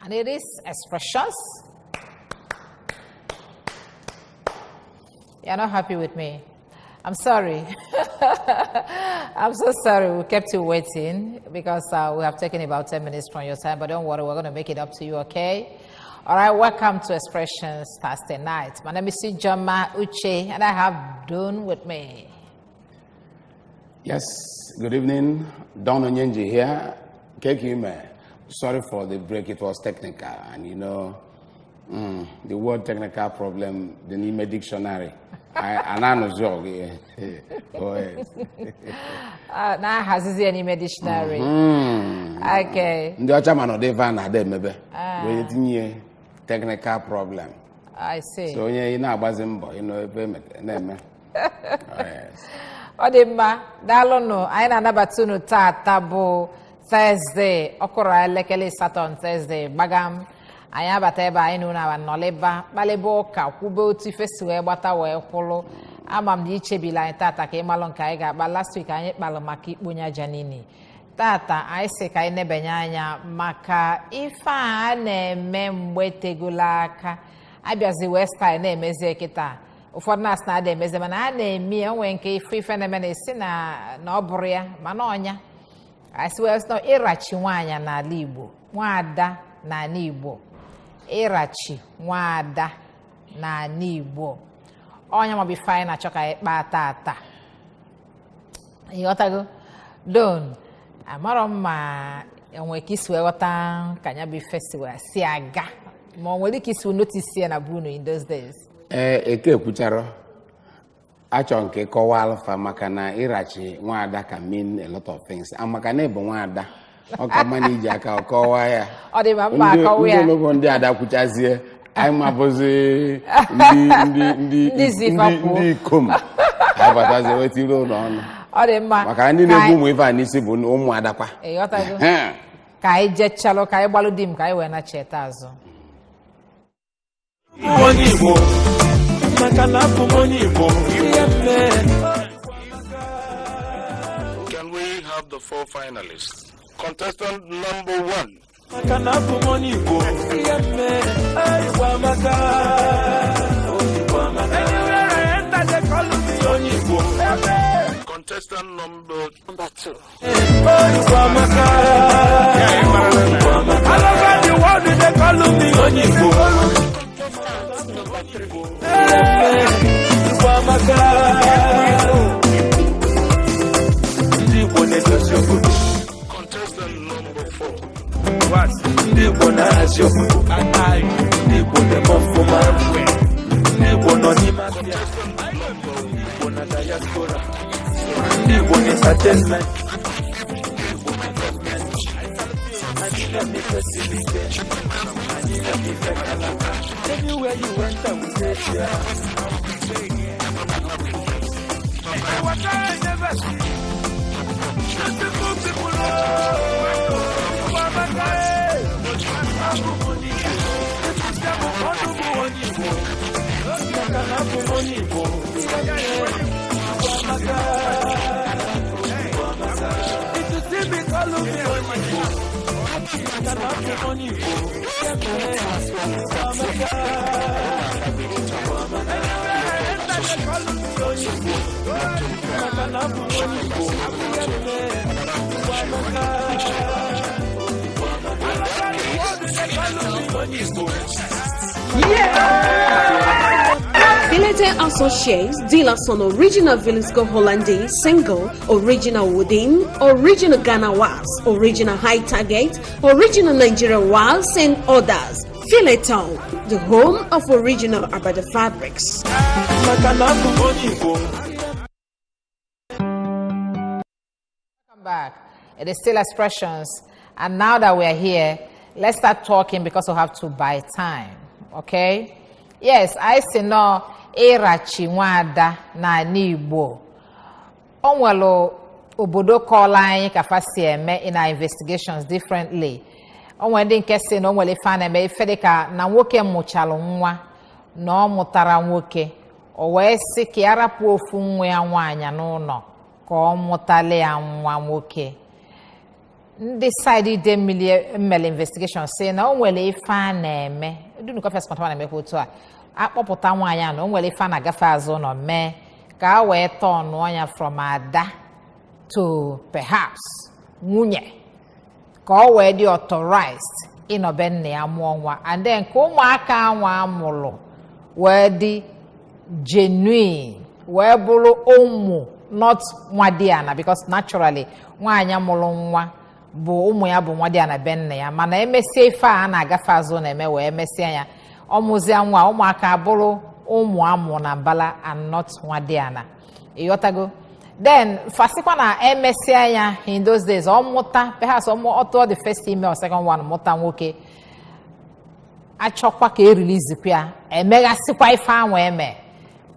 And it is Expressions. You're not happy with me. I'm sorry. I'm so sorry we kept you waiting because we have taken about 10 minutes from your time, but don't worry, we're going to make it up to you, okay? All right, welcome to Expressions Thursday night. My name is Ijeoma Uche, and I have Don with me. Yes, good evening. Don Onyenji here. Kekime. Sorry for the break, it was technical. And you know, the word technical problem, the Nime dictionary. Oh, yes. Na hazizi n'ime dictionary. Okay. Ndị ọcha ma nọdụ ebe a na-ada emebe. Wee tinye technical problem. I see. So onye ị na-agbazi mbọ ịnọ ebe na-eme. Oh, yes. Ọ dị mma, daalụnụ. Anyị na-anabata unu taata bụ Thursday, ọkụrụ elekere 8 on Thursday. Gbagam. Anyị abata ebe anyị na unu awa nọlịba kpalịba ụka kwube otu ife si wee gbata wee kwụlụ. Ama m na ichebila anyị tata ka ịmalụ nke anyị ga-akpa. Last week anyị kpalụ maka ikponye aja nini. Tata anyị sị ka anyị nebanye anya maka ife a na-eme mgbe tegolo aka abịazi wee style na-emezi kịta. Ụfọdụ na-asị na ada emezi, mana a na-eme ya. Onwe nke ife ife na-eme na-esi na ọ bụrụ ya mana ọnya anyị sị wee sị na ịrachi nwaanyị n'ala Igbo, nwaada n'ala Igbo, ịrachi nwaada n'ala Igbo. Ọnya maọbụ ife anyị na-achọ ka anyị kpaa tata. Ịghọtago? Don, amarọ m ma enwere ka isi wee ghọta ka ya bụ ife si wee si aga, ma ọ nwere ike isi notice ya na bunu in those days. Ee, eke ekwuchara achọ nke kọwaa alfa maka na ịrachi nwaada ka mean a lot of things. Maka na ịbụ nwaada, ọ ka mma na iji aka ọ kọwaa ya. Ọ dị mma mma akọwa ya. Ndị ologbo ndị ada kwuchazie, anyị mabụzi ndị Ndị zi ife akwụkwọ. ndị ikom abatazie wetiri ụlọ ọnụ. Ọ dị mma. Maka ndị na-egbu ụmụ ife a n'isi bụ ụmụ adakwa. Ịghọtago? Ka anyị jechalụ, ka anyị gbalụ di m, ka anyị wee nacheta azụ. Onye Igbo, maka na abụ m onye Igbo, ihe mere. Can we have the four finalists? Contestant number 1. Maka na abụ m onye Igbo, ihe mere. Igbo amaka. Igbo amaka. Anywhere I enter, they call me onye Igbo. Contestant number 2. Igbo amaka. Igbo amaka. All over the world, they call me onye Igbo. Contestant number 3. Igbo amaka. Ndị Igbo na-edozi obodo. Contestant number 4. Ndị Igbo na-ahazi obodo. Ndị Igbo na-eme ọfụma. Ndị Igbo nọ n'ime afịa. Ndị Igbo na diaspora. Ndị Igbo na entertainment. Ndị Igbo na gọọmenti. Anyị na-eme ife siri ike. Anyị na-eme ife kalaka. Anywhere you enter, we dey there. What I never see. Beautiful people, oh, Igbo amaka, eh. Abụ m onye Igbo. Ekwusia m ọnụ bụ onye Igbo. Maka na abụ m onye Igbo. Igbo amaka. Igbo amaka. If you see me, call me onye Igbo. Maka na abụ m onye Igbo. Igbo amaka. Igbo amaka. Anywhere I enter, they call me onye Igbo. Maka na abụ m onye Igbo. Igbo amaka. Igbo amaka. All over the world, they call me onye Igbo. Filete Associates, dealers on original Vlisco Hollandaise, single, original Woodin, original Ghana Wax, original High Target, original Nigerian Wax, and others. Fileton, the home of original Abada fabrics. Maka na abụ m onye Igbo. Welcome back. It is still Expressions, and now that we are here, let's start talking because we have to buy time. Okay? Yes, I say no ịrachi nwaada n'ala Igbo. O nwere obodo kọọla anyị ka fa si eme in our investigations differently. O nwere ndị nke si na o nwere ife a na-eme, ife dịka na nwoke mụchalụ nwa na ọ mụtara nwoke, o wee sị ka ya rapụ ofu nwa ya nwaanyị n'ụlọ ka ọ mụtala ya nwa nwoke. Ndị side Idemmili mmele investigation si na o nwere ife a na-eme Dunukọfịa sịkwa na-emekwa otu a akpọpụta nwaanyị a na o nwere ife a na-agafe azụ ụlọ mee ka a wee tọnụọ ya from ada to perhaps nwunye, ka ọ wee dị authorized ịnọbe nna ya mụọ nwa, and then ka ụmụaka nwa amụrụ wee dị genuine, wee bụrụ ụmụ, not nwadiana, because naturally nwaanyị mụrụ nwa bụ ụmụ ya bụ nwadiana be nna ya. Mana emesie ife a na-agafe azụ na-eme wee mesịa ya, ọmụzia nwa, ụmụaka bụrụ ụmụ amụ na mbala and not nwadiana. Ịghọtago? Then fasikwa na emesịa ya, in those days, ọ mụta perhaps ọ tụọ the first email or second one, mụta nwoke, achọkwa ka erilizikwa ya, emeghasịkwa ife ahụ eme,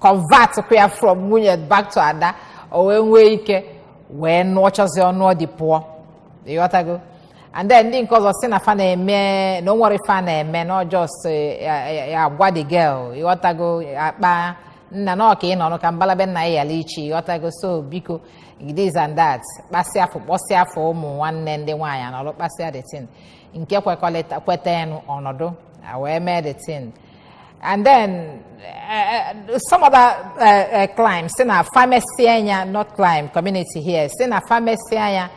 convert kwa ya from nwunye back to ada, o wee nwee ike wee nụọ, chọzi ọnụọ dị pụọ. Ịghọtago? And then ndị nke ọzọ si na fa na-eme na o nwere ife a na-eme na just ya agwa the girl, ịghọtago, akpa nna na ọka ị nọ ka mbalabe nna ya yala ichi. Ịghọtago? So biko, this and that, kpasịa afọ, kpọsịa afọ ụmụ nwanne ndị nwaanyị anọrụ kpasịa the thing nke kwekọrịta kweta enu ọnọdụ a wee mee the thing. And then some other claim si na pharmacy anya, not claim, community here si na pharmacy anya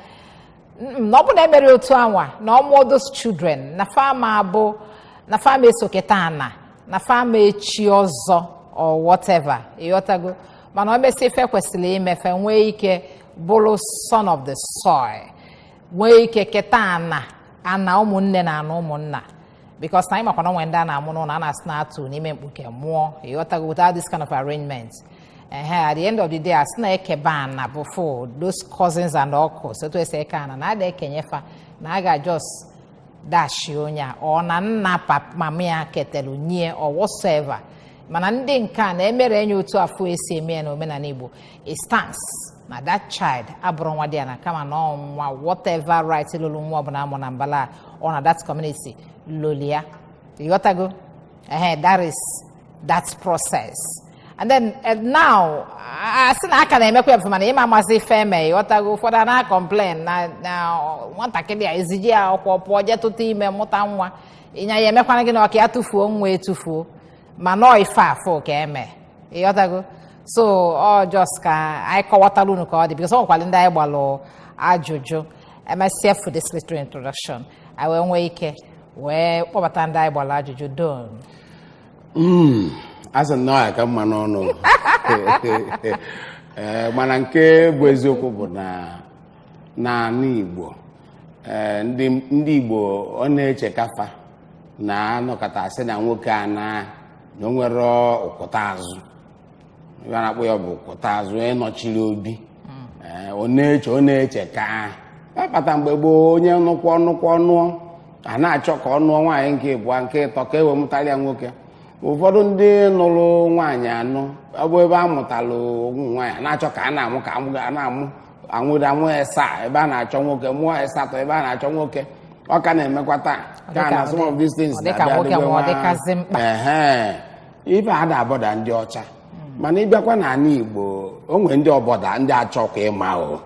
na ọ bụ na emere otu anwa na ọmụọ those children na fama bụ na fama esoketa ana na fama echi ọzọ or whatever. Ịghọtago? Mana o mesị ife kwesịrị imefe, nwee ike bụrụ son of the soil, nwee ike keta ana, ana ụmụnne na ana ụmụnna, because na anyị makwa na onwe ndị a na-amụ n'ụlọ a na-asị na-atụ n'ime mkpuke mụọ. Ịghọtago? Without this kind of arrangement, ehe, at the end of the day, asị na ekebe ana bụ for those cousins and uncles, otu esi eke ana na ada ekenyefa na a ga just dashi onye a ọ na nna mama ya ketelu nye or whatsoever. Mana ndị nke a na-emere enye otu afọ esi eme ya na omenala Igbo, it stands na that child abụrụ nwa dị ya na kama na ọ nwa whatever right lụrụ nwa ọbụla amụ na mbala ọ na that community loli ya. Ịghọtago? Ehe, that is that process. And then now a sị na aka na-emekwa ya, mana ịma amasị ife eme. Ịghọtago? Ụfọdụ a na-complain na nwatakịrị a eziji ya ọkwọ pụọ jee tụta ime mụta nwa, ịnya ya emekwana gị na ọka ya tụfuo nwa etufuo, ma nọọ ife afọ ka eme. Ịghọtago? So ọ just ka anyị kọwatara unu ka ọ dị, because ọ nwekwara ndị anyị gbalụ ajụjụ. Emesịa for this little introduction, anyị wee nwee ike wee kpọbata ndị anyị gbalụ ajụjụ don. A sị nnọọ ya ka mma n'ọnụ. Ee, mana nke bụ eziokwu bụ na n'ala Igbo, ee, ndị Igbo ọ na-echekafa na anọkọta asị na nwoke a na o nwere ụkwụta azụ, ebe a na-akpọ ya bụ ụkwụta azụ ịnọchiri obi. Ee, ọ na-eche ka akpata mgbe gboo onye nụkwọ nụkwọ nụọ a na-achọ ka ọ nụọ nwaanyị nke ịbụọ, nke ịtọ, ka e wee mụtara ya nwoke. Ụfọdụ ndị nụrụ nwaanyị anọ, ọ bụ ebe a mụtalụ ụmụ nwaanyị a na-achọ ka a na-amụ ka a na-amụ anwụrụ amụ asaa, ebe a na-achọ nwoke mụọ asatọ, ebe a na-achọ nwoke. Ọ ka na-emekwa taa ka na some of these things Ọ dịka na-abịa nwoke dịbe ma ọ dịkazị mkpa. Ehe, ife a da-abọda ndị ọcha, mana ịbịakwa n'ala Igbo, o nwere ndị ọbọda ndị achọ ka ịma o.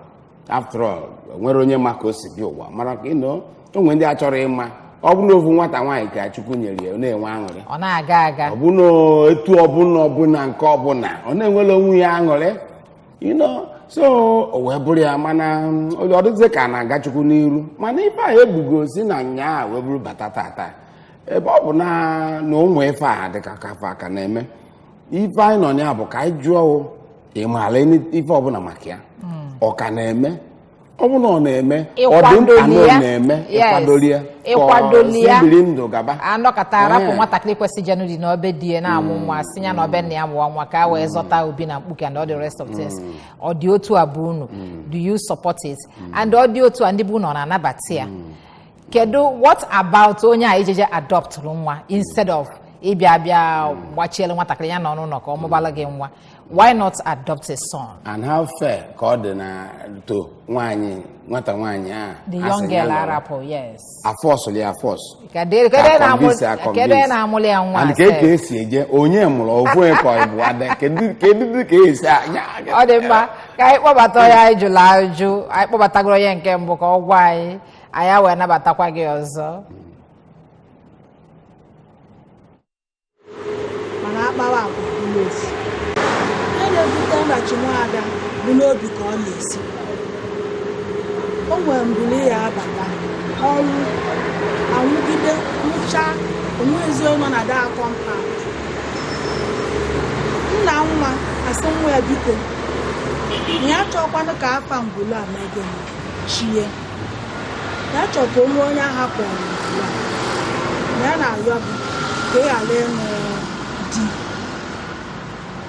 After all, o nwere onye ma ka o si bịa ụwa mara ka ịnọ. O nwere ndị achọrọ ịma. Ọ bụrụ na ofu nwata nwaanyị ka Chukwu nyere ya, ọ na-enwe aṅụrị. Ọ na-aga aga. Ọ bụ na etu ọbụla ọbụla nke ọbụla ọ na-enwere onwe ya aṅụrị, so o wee bụrụ ya. Mana ọ dịzị ka a na-aga Chukwu n'iru, mana ife a ebugo si na nyaa wee bụrụ bata tata, ebe ọ bụ na ụmụ ife a dịka kafa aka na-eme ife anyị nọ na ya bụ ka anyị jụọ o, ị maara ife ọbụla maka ya, ọ ka na-eme? Ọ bụ na ọ na-eme, ọ dị mkpa na Ịkwadoli ọ ya. na-eme. Yes. Ịkwadoli ya ka ọ Ịkwadoli ya. si biri ndụ gaba. Anọkọta arapụ Ee. nwatakịrị kwesị jenu dị n'obe di ya na-amụ nwa, si ya na ọbe nna ya mụọ nwa ka a wee zọta obi na mkpuke and all the rest of things. Ọ dị otu a bụ unu, do you support it? And ọ dị otu a, ndị bụ unu ọ na-anabata ya? Kedu what about onye a ijeje adoptụrụ nwa instead of ịbịa bịa gbachielu nwatakịrị ya nọ n'ụlọ ka ọ mụbala gị nwa? Why not adopt a son? And how fair ka ọ dị na to nwaanyị, nwata nwaanyị a The a young sị ya girl nọrọ. arapụ, yes. Afọsụlụ ya afọsụ. Kedu kedu onye na-amụli ya nwa? And ka sef? ka esi eje onye mụrụ ofu onye ka ọ bụ ada, kedu ka esi anya? Ọ dị mma. Ka anyị kpọbata onye anyị jụrụ ajụ, anyị kpọbatagoro onye nke mbụ ka ọ gwa anyị, anyị wee nabatakwa gị ọzọ. Mana akpawa agwa bụrụ ofu. Ihe na-ebute nrachi nwaada bụ n'obi ka ọ na-esi. O nwere mbuli ya abata ọnwụ anwụgide nwụcha onwezi onye nọ na daa compound. Nna nwa asị nwa ya biko na ya chọkwanụ ka afa ngwulu a mee gịnị chie, ya chọọ ka onwe onye ahapụrụ ngwulu a, na ya na-arịọ gị ka ị ghara ịnụ di,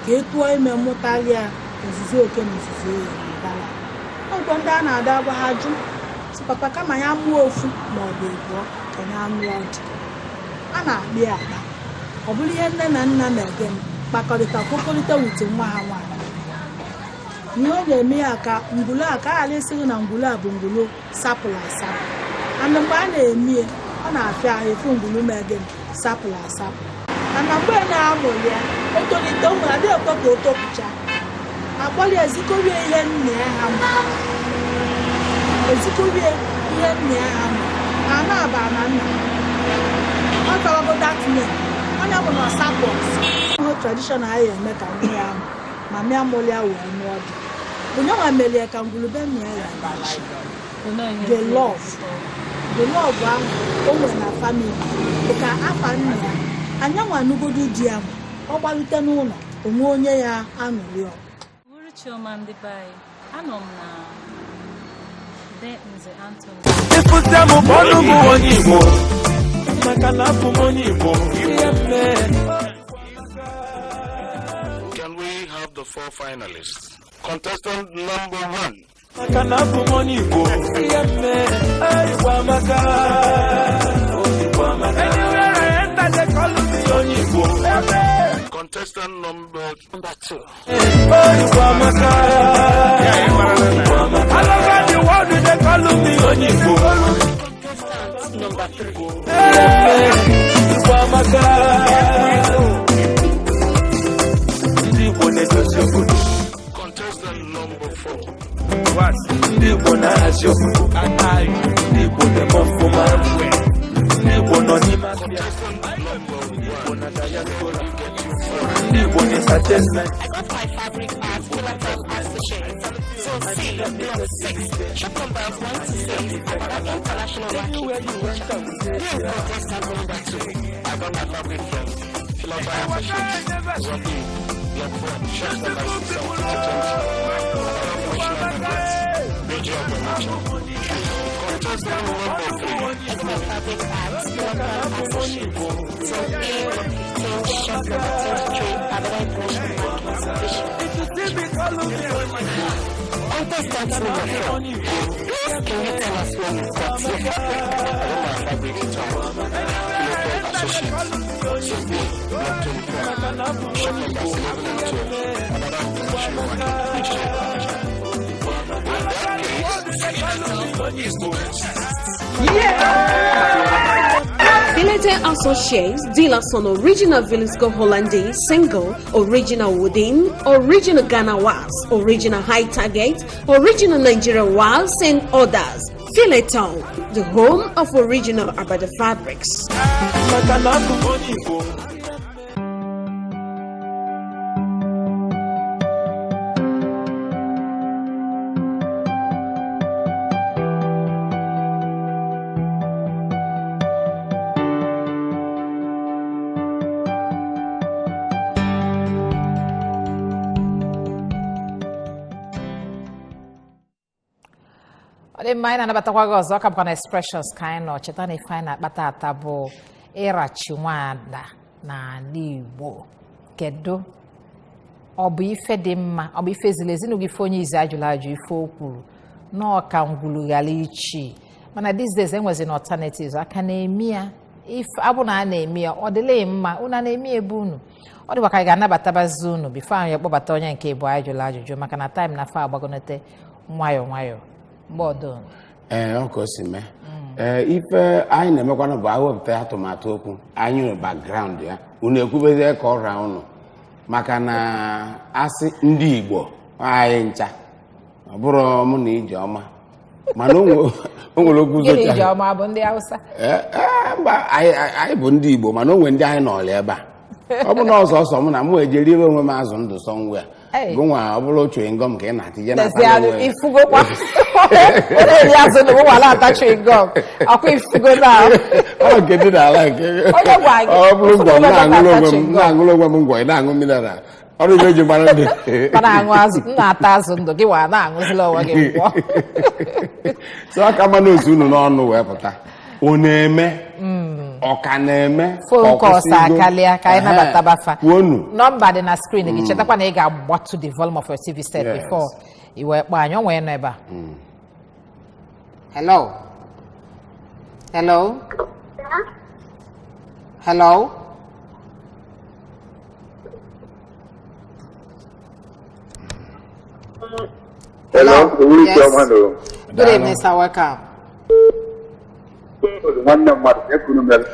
ka ị tụọ ime mụtalịa ozuzu oke na ozuzu oyi na ụbara. Ọgwọ ndị a na-ada agwa ha jụ sị papa kama ya mụọ ofu ma ọ bụ ịbụọ ka ya nụọ di. A na-akpị ya akpa, ọ bụrụ ihe nne na nna na-ege m kpakọrịta kwekọrịta wute nwa ha nwaanyị. Ihe ọ na-eme ya ka ngwulu a ka a ghara ịsị gị na ngwulu a bụ ngwulu sapụrụ asapụ. And mgbe a na-eme ya, ọ na-afịa ahụ efu ngwulu mee gịnị sapụrụ asapụ. Mana mgbe na-amụrụ ya, o tolite, o nwere adịghị ekwe ka o topụcha. Akpọrọ ya ezikorie ihe nna ya ha mụ. Ezikorie ihe nna ya ha mụ. Ha na-aba na nna. Ọ tọrọgo that name. Onye bụ na ọsapụ ọsọ. Ihe tradition anyị eme ka nwa ya mụ, ma mịa mụrụ ya wee nụọ di. Onye nwa merie ka ngwulube nna ya ya gbachi. The love. The love ahụ o nwere na family bụ ka afa nna ya. Anya nwa anụgodu di ya mụ, ọ gbalite n'ụlọ, onwe onye ya aṅụrị ọ. Chioma ndị be anyị, anọ m na be Nze Anthony. Ịfụta m ọnụ bụ onye Igbo, maka na abụ m onye Igbo. Ihe mere. Can we have the four finalists? Contestant number 1. Maka na abụ m onye Igbo. Ihe mere. Igbo amaka. Igbo amaka. Anywhere I enter, they call me onye Igbo. Contestant number 2. Igbo amaka. All over the world, they call me onye Igbo. Contestant number 3. Igbo amaka. Ndị Igbo na-edozi obodo. Contestant number 4. Ndị Igbo na-ahazi obodo. Ndị Igbo na-eme ọfụma. Ndị Igbo nọ n'ime afịa. Ndị Igbo na diaspora. Ndị Igbo na entertainment. I got my fabric at Pilates Associates. Zone C, Block 6, shop number 126, Abada International Market. Here is contestant number 2. I got my fabric from Pilates Associates. Zone B, Block 4, shop number 6, 20. Contestant number 3. I got my fabric at Pilates Associates. Zone A, Block 15, shop number 23, Abada International Market. Contestant number 4. Please, can you tell us where you got your fabric? I got my fabric from Pilates Associates. Zone B, Block 24, shop number 11 and 12, Abada International Market, Abuja. In that case, is the best. Filete Associates dealers on original Velisco Hollandaise single, original Wooden, original Ghana Wax, original High Target, original Nigeria Wax, and others. Fileton, the home of original Abada fabrics. Maka na abụ m onye Igbo. Ọ dị mma, anyị na-anabatakwa gị ọzọ. Ọ ka bụkwa na Expressions ka anyị nọ. Cheta na ife anyị na-akpata ata bụ ịrachi nwaada n'ala Igbo. Kedu ọ bụ ife dị mma, ọ bụ ife ziri ezi? N'oge ife onye izi ajụla ajụ, ife o kwuru nọọ ka ngwulu ghara ichi. Mana these days enwezi na alternatives aka na-eme ya. Ife abụ na a na-eme ya, ọ dịla mma unu a na-eme ebe unu ọ dịkwa ka anyị ga-anabatabazi unu before anyị akpọbata onye nke bụ anyị jụrụ ajụjụ, maka na time na fa agbagonete nwayọọ nwayọọ mgbe ọdụ. Ee, ọ ka o si mee. Ee, ife anyị na-emekwana bụ awepụta atụmatụ okwu anyị nwere background ya, unu ekwubezie ka ọ raa unu, maka na asị ndị Igbo anyị ncha Ọ bụrụ mụ na Ijeọma, mana o nwere okwu Gịnị zocha. Ijeọma bụ ndị Hausa? Mba, anyị bụ ndị Igbo, mana o nwere ndị anyị nọọlị ebe a. Ọ bụ na ọsọ ọsọ mụ na mụ ejeri ebe onwe m azụ ndụ sọnwe a. Gụnwa ọ bụrụ chewing gum ka ị na-atije na N'ezie, ifugokwa ọ na-eri azụ ndụ mụ nwala ata chewing gum, ọkwa ifugo na ọ nke dị n'ala nke Onye gwa gị? ọ bụrụ ngwọ m Ifugo na-aṅụrụ na onwe m chewing gum. na-aṅụrụ onwe m ngwọ, ị na-aṅụ mineral, ọrụ ibe eji mara ndị Ma na-aṅụ azụ, m na-ata azụ ndụ, gị nwa na-aṅụzila onwe gị ngwọ. So aka mmanụ otu unu n'ọnụ wee pụta, ọ na-eme, ọ ka na-eme. Phone ọ calls kwụsịgo? Akarịa ka anyị nabata bafa. Kwuonu. Nọmba dị na screen gị. Chetakwa na ị ga-agbatu the volume of your TV set Yes. before i wee kpọọ anyị. O nwee nọ ebe a. Hello, hello, hello. Hello, Yes. Yes. Good evening, sir. Welcome. Nwanne mmadụ, ekwuru mere.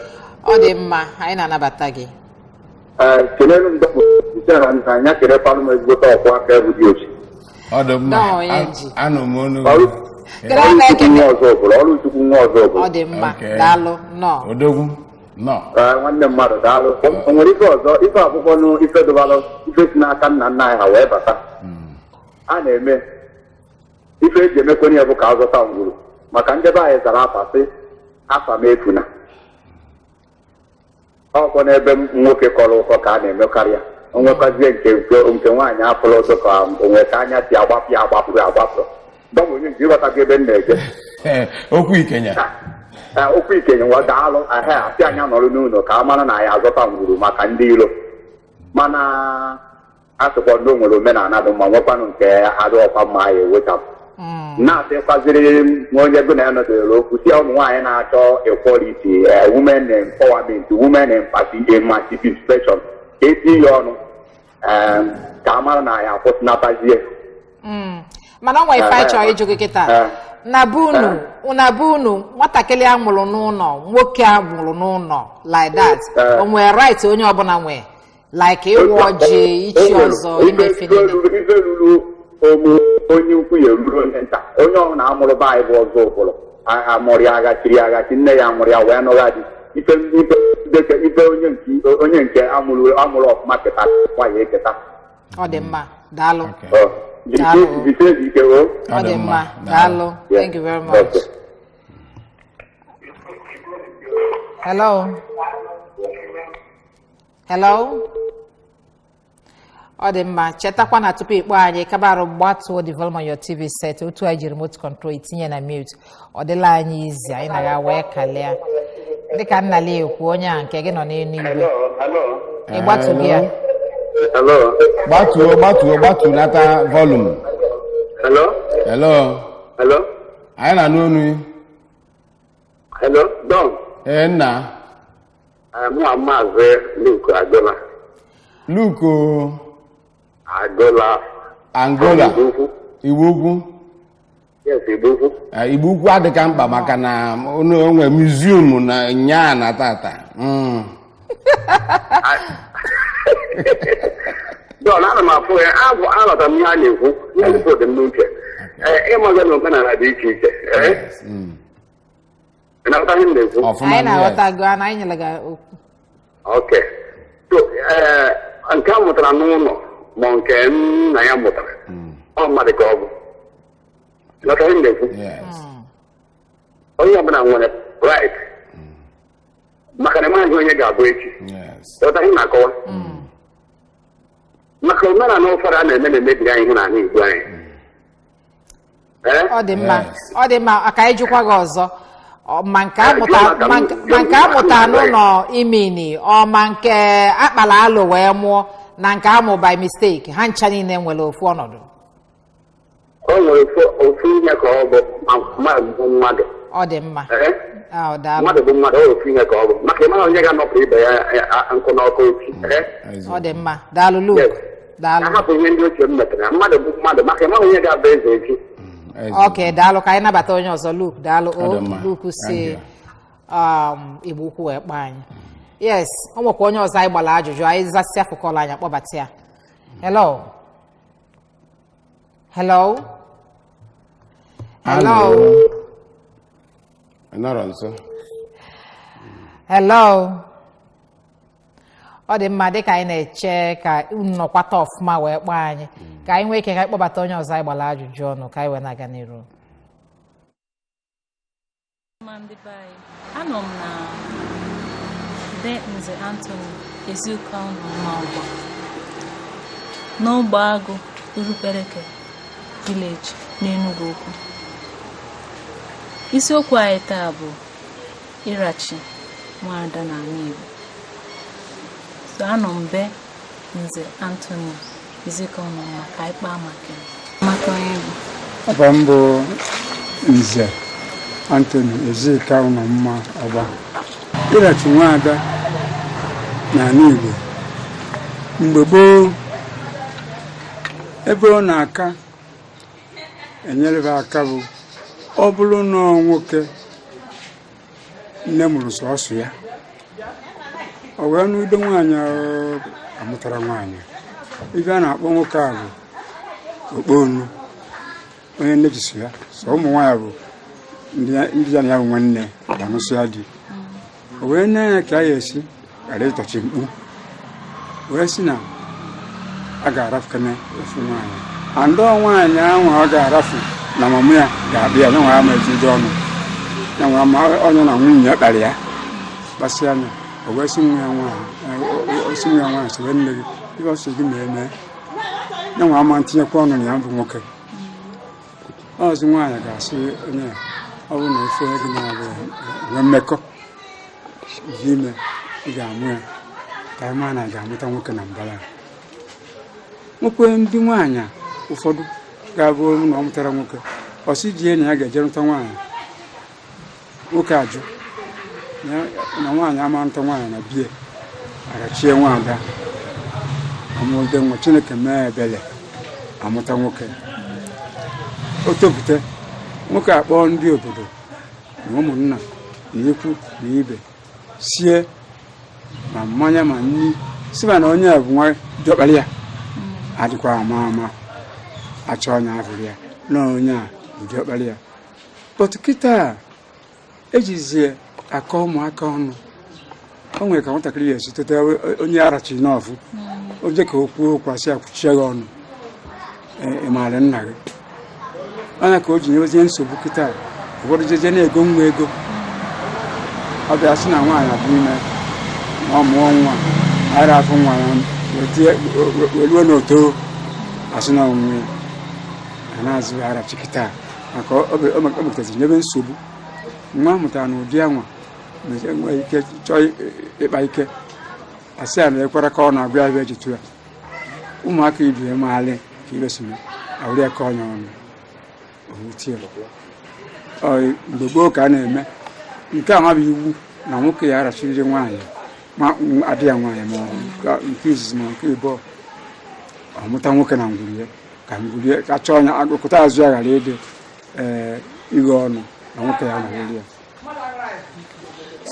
Ọ dị mma, anyị na-anabata gị. Ee, kelere m dọkpụ site na nna anya, kelekwanụ m ezigbote ọkwụ aka egwu dị ochi. Ọ dị mma. Nọọ, onye ji. Anụ m onu. Ọrụ Kedu aha Chukwu ekene? nwa ọzọ bụrụ, ọrụ Chukwu nwa ọzọ Ọ bụrụ. dị mma. Okay. Daalụ, nnọọ. Odogwu nọ. Ee, nwanne mmadụ, daalụ. O nwere ife ọzọ, ife akwụkwọ nụ, ife dụbalụ, ife si n'aka nna nna anyị ha wee bata. A na-eme ife eji emekwenye ya bụ ka azọta ngwuru, maka ndebe anyị zara afa sị afa m efuna. Ọkwọ n'ebe nwoke kọrọ ụkọ ka a na-emekarị ya. O nwekwazie nke nwaanyị afụrụ ụzọ ka onwe ka anya si agbapụ ya agbapụ ya agbapụ. Dọbụ onye nke ịghọtago ebe m na-eje. Okwu ikenya. Ee, okwu ikenye nwa, daalụ. Ehe, asị anya nọrọ n'ụlọ ka a mara na anyị azọta ngwuru maka ndị iro, mana a sịkwa ndị o nwere omenala dị mma, nwekwanụ nke adị ọkwa mma anyị ewechapụ. Na-asịkwaziri nwa onye gụ na ya nọdere okwu si ụmụ nwaanyị na-achọ equality, women empowerment, women emancipation, ka eti ya ọnụ, ka a mara na anyị akwụsịnatazie. Mana ọ nwere ife anyị chọrọ ịjụ gị kịta. Na be unu, na be unu, nwatakịrị a mụrụ n'ụlọ, nwoke a mụrụ n'ụlọ like that, o nwere right onye ọbụla nwee, like ịwụ ọjị, ichi ọzọ, imefe niile? Ife ruru omu onye ukwu ya eruru onye nta. Onye ọbụla amụrụ be anyị bụ ọzọ ụbụrụ amụrụ ya aghachiri aghachi, nne ya amụrụ ya wee nụgha di. Ife ife dịka ife onye nke amụrụ ọfụma keta nwa ya eketa. Ọ dị mma, daalụ. Okay. Ọ, jisie ike o. Ọ dị mma, daalụ. Yeah. Thank you very much. Okay. Hello, hello. Ọ dị mma. Chetakwa na tupu ịkpọ anyị, kabarụ gbatuo the volume on your TV set. Otu anyị ji remote control itinye na mute, ọ dịla anyị izi anyị na wee kalịa dịka nnala ekwu. Onye a nke gị nọ n'elu igwe. Hello. Ịgbatu gị ya. Hello. Gbatuo, gbatuo, gbatuo nata volume. Hello. Hello. Hello. Anyị na-anụ onu gị. Hello. Don. Ee, nna. Mụ Maazị Luke Agola. Luke o, Agola. Angola. Igbo Ukwu. Igbo Ukwu. Yes, Igbo Ukwu. Igbo Ukwu adịka mkpa maka na unu onwe museum na nyaa na tata. Don, ana m afụ ya abụ, aghọtara m ihe a na-ekwu, ihe na-ekwu dị m n'uche. Ee, ịmaga na omenala dị iche iche. Ee, ị na-aghọta ihe m na-ekwu? Ọfụma. Anyị na-aghọta gị, ana anyị nyere gị okwu. Ok, so ee, nke a mụtara n'ụlọ ma nke nna ya mụtara, ọ mmadụ ka ọ bụ. Ghọta ihe m na-ekwu? Yes. Onye ọbụla nwere right, maka na ịmaghị onye ga-abụ echi. Ghọta ihe m na-akọwa? Maka omenala ụfọdụ a na-eme na-emebiri anyị ihe n'ala Igbo anyị. Ee? Ọ dị mma. Yes. Ọ dị mma. Ka anyị jụkwa gị ọzọ. Ma nke Eh, amụta jụọ maka ma nke amụta n'ụlọ imini, ọ ma nke akpara alụ wee mụọ, na nke amụ by mistake, ha ncha niile nwere ofu ọnọdụ? O nwere ofu ihe ka ọ bụ, ma mmadụ bụ mmadụ. Ọ dị mma. Ee? Ah, daalụ. Mmadụ bụ mmadụ, ọ ofu ihe ka ọ bụ, maka ịmara onye ga-anọpụ ibe ya nkụ n'ọkụ echi. Ee? Ọ dị mma, daalụ Luke. Yes. Daalụ. Ahapụ ihe ndị ochie m metara. Mmadụ bụ mmadụ, maka ịmara onye ga-abụ eze echi. Ok, daalụ. Ka anyị nabata onye ọzọ. Luke, daalụ. Ọ O dị mma. Luke si Thank Igbo Ukwu wee kpọọ anyị. Yes, o nwekwa onye ọzọ anyị gbara ajụjụ. Anyị zasịa akụkọlụ anyị akpọbata ya. Hello, hello. Hello. Nọrọ nso. Hello. Ọ dị mma, dịka anyị na-eche ka unu nọkwata ọfụma wee kpọọ anyị, ka anyị nwee ike ka anyị kpọbata onye ọzọ anyị gbara ajụjụ ọnụ, ka anyị wee na-aga n'iru. Mma, ndị be anyị, anọ m na be Nze Anthony Eziuka ụnọ n'Ọgba, n'Ogbe Agụ, Urupereke Village, n'Enugu Ukwu. Isiokwu anyị taa bụ ịrachi nwaada n'ala Igbo. So anọ m be Nze Anthony Eziuka ụnọ maka anyị kpaa maka ya. Maka onye bụ Afa m bụ Nze Anthony Ezeka Ụnọmma Ọba. Ịrachi nwaada n'ala Igbo mgbe gboo, ebe ọ na-aka enyere aka bụ ọ bụrụ na ọ nwoke nne mụrụ sọsọ ya, ọ wee n'udo nwaanyị ọ amụtara nwaanyị, ife a na-akpọ nwoke a bụ okponu, onye nne jisi ya sọ ụmụ nwaanyị bụ ndị ya na ya bụ nwanne ga-anụsị ya di. O wee nee anya ka a ya esi ghara ịtọchi mkpu, wee sị na a ga-arafukene ofu nwaanyị, andọ nwaanyị ahụ ọ ga-arafu na mama ya ga-abịa ya nwa ama ejide ọnụ ya nwa ama onye na nwunye ya kpara ya kpasịa anya. O wee sị nwa ya nwaanyị, sị nwa ya nwaanyị, sịrị nne gị ife ọ sị gị mee mee ya nwa ama ntinyekwa ọnụ na ya bụ nwoke ọzọ. Nwaanyị ga-asị onye a, ọ bụrụ na ofe gị na-abụ enwe mmekọ dị ime, ị ga-amụ ya ka anyị maa na ị ga-amụta nwoke na mbara a. Nwekwe ndị nwaanyị ụfọdụ ga-abụ na ọ mụtara nwoke, ọ sị jie na ya ga-eje nụta nwaanyị, nwoke ajụ na nwaanyị ama nụta nwaanyị na bie arachie nwaada amụde nwa. Chineke mee ebele, amụta nwoke, o topụta, nwoke akpọọ ndị obodo na ụmụnna na ikwu na ibe, sie ma mmanya ma nri, sịba na onye a bụ nwa diọkpara ya adịkwa ama ama achọ onye afụrụ ya na onye a bụ diọkpara ya. But kịta ejizie akọ ụmụaka ọnụ, o nwere ka nwatakịrị ya esi tote onye arachiri n'ọfụ oje ka o kwuo okwu, asị ya kwuchie gị ọnụ, ị maara nna gị anya ka o ji nyewezie nsogbu. Kịta ụfọdụ jeje na-ego nwa ego, ọ bịa sị na nwaanyị bụ ime ma ọ mụọ nwa ara afụ nwa ya wee ruo n'oto, asị na onwe ya a na-azụ arachi kịta maka o mepụtaziri nyebe nsogbu. Nwa mụtara na ụdị anwa nwere ike chọọ ịkpa ike, asị ya na ekwara ka ọ na-agwa ya ebe eji ya ụmụaka ibi maghalị ka ibe si awụrụ ya ka ọnya ọnụ owutie. Mgbe gboo ka a na-eme nke a, bụ iwu na nwoke ya arachiriri nwaanyị ma adị ya nwaanyị ma nke izizi ma nke ịbụọ, ọmụta nwoke na ngwuru ya ka ngwuru ya ka chọọ ọnya agụkụta azụ ya ghara ịdị ee ighe ọnụ na nwoke ya nọrịrị ya.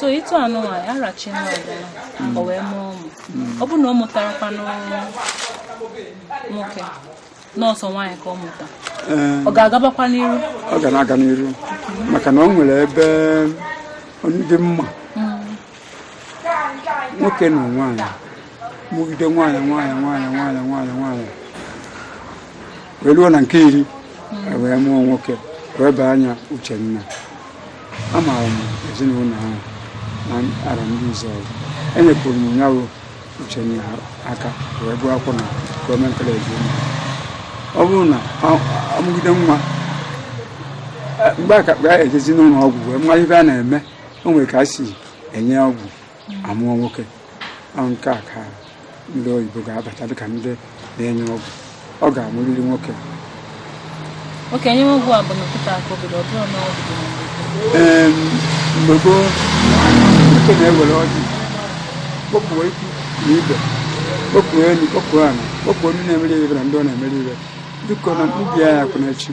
So ịtụ anụ nwaanyị arachi nwa ọbụla, o wee mụọ ụmụ, ọ bụrụ na ọ mụtarakwanụ nwoke, nọọsụ nwaanyị ka ọ mụta, ọ ga-agabakwa n'iru? Ọ ga na-aga n'iru maka na o nwere ebe ndị mma nwoke na nwaanyị mụgide nwaanyị nwaanyị nwaanyị nwaanyị nwaanyị nwaanyị wee ruo na nke 10, wee mụọ nwoke, wee baa anya Uchenna. Amaara m ezinụlọ ahụ na ara ndị ọzọ enyekwuru m ya bụ Uchenna aka wee gụọ akwụkwọ na gọọmenti kọleji. Ọ bụrụ na amụgide nwa mgbe a ka ejezi n'ụlọ ọgwụ wee mara ife a na-eme, o nwere ka a si enye ọgwụ amụọ nwoke. Ọ nke a ka ndị oyibo ga-abata dịka ndị na-enye ọgwụ, ọ ga-amụrịrị nwoke. Okenye ọgwụ a bụ na kịta aka obodo, ọ bụrụ na ọ bido na mgbe gboo? Ee, mgbe gboo nwoke na-ewere ọjị kpọpụo ikwu na ibe, kpọpụo elu, kpọpụo ala, kpọpụo ndị na-emere ibe na ndị ọ na-emere ibe, biko na mkpubi ya akwụ n'echi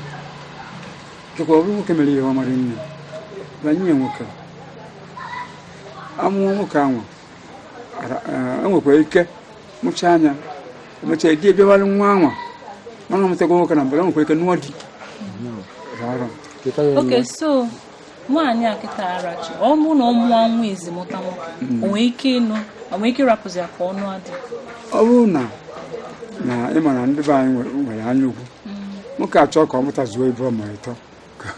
dịkwa. Ọ bụrụ nwoke mere ihe ọ mara nne banye nwoke amụọ nwoke ahụ, enwekwara ike mụchaa anya, emechaa di ebiawalụ nwa anwa, mana ọmụtago nwoke na mbara, enwekwara ike nụọ di rarọ. Okay, so nwaanyị a kịta arachi ọ bụrụ na ọ mụọ nwa izi mụta nwoke, o nwee ike ịnụ, o nwee ike ịrapụzi ya ka ọnụ adị? Ọ bụrụ na na ị ma na ndị be anyị nwere anya ukwu, nwoke achọ ka ọ mụtazuo ibu ma ịtọ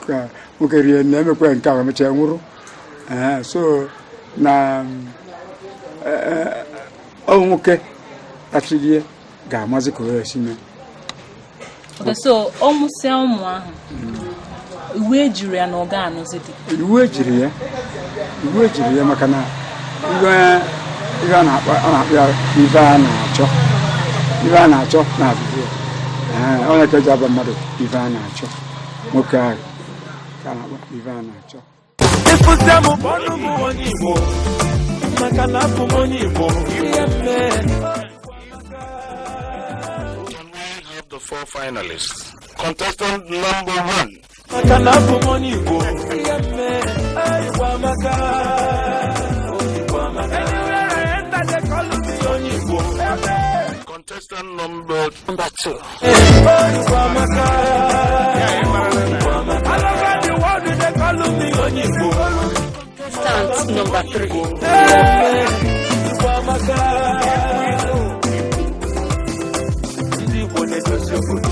ka nwoke rie nne, emekwa nke a emechaa nwụrụ. Ee, so na ọ nwoke tachirie ga-amazi ka o esi mee. Okay, so ọ mụsịa ụmụ ahụ, iwu ejiri ya na ọ ga-anụzi di? Iwu ejiri ya, iwu ejiri ya, maka na ihe a na-akpọ a na-akpọ ya ife a na-achọ, ife a na-achọ na-abụbu ya. Ee, onye ka eji aba mmadụ ife a na-achọ, nwoke ahụ ka a na-akpọ ife a na-achọ. Ịfụta m, ọnụ m onye Igbo, maka na abụ m onye Igbo ihe mee. Can we have the four finalists? Contestant number one. Maka na abụ m onye Igbo ihe mee. Igbo amaka, Igbo amaka. Anywhere I enter, they call me onye Igbo. Contestant number two. Igbo amaka, Igbo amaka. All over the world they call me onye Igbo. Contestant number three. Igbo amaka. Ndị Igbo na-edozi obodo.